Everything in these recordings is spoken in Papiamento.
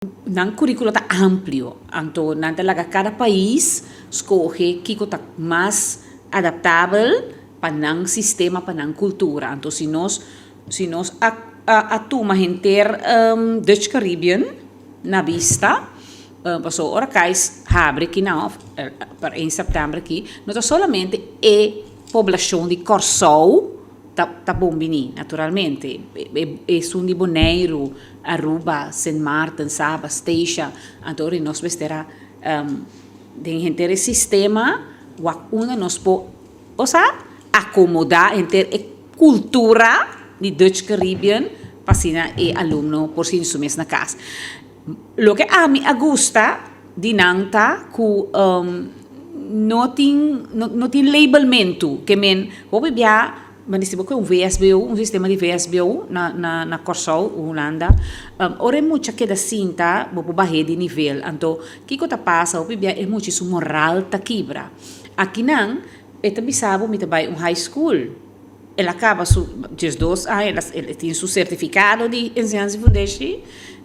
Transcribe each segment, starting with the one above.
Nan curriculo ta amplio, anto nan ta laga cada pais scoge kico ta mas adaptabel pa nan sistema, pa nan cultura. Anto si nos a tuma henter Dutch Caribbean na bista, paso ora CAIS habri aki na pa 1 september aki, no ta solamente e poblacion di Corsou ta bon bini, naturalmente. Esun di Boneiru, Aruba, Sint Maarten, Saba, Statia, anto nos mester a den henter sistema wak unda nos por, osea, acomoda henter e cultura di Dutch Caribbean pa asina e alumno por sinti su mes na cas. Loke ami a gusta di nan ta cu no tin labelmento, kemen hopi bia maar si un VSBO, un sistema di VSBO na Corsou, Hulanda, ora e mucha keda sinta, bo por baha di nivel. Anto, kico ta pasa? Hopi bia e mucha su moral ta kibra. Aki nan, e ta bisa bo, "Mi ta bay un high school." El a caba su 12 aña, el tin su certificado di enseñansa fundeshi,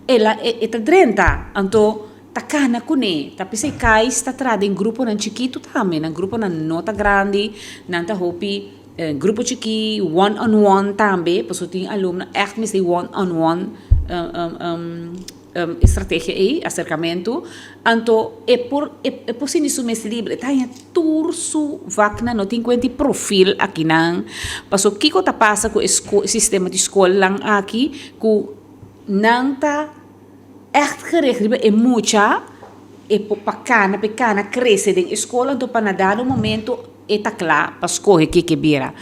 el ta 30, anto ta cana cune, ta p'esey CAIS ta traha den gruponan chikito tambe, nan gruponan no ta grandi, nan ta hopi grupo chiki, one on one tambe, paso tin alumno echt mester one on one estrategia ey, acercamento, anto e por sinti su mes liber, ta haña tur su vaknan, no tin cuenta profil aki nan, paso kico ta pasa cu e sistema di school aki, cu nan ta echt gericht riba e mucha e pa cana, pa cana crece den school, anto pa na dado momento e ta cla pa scoge kico e bira.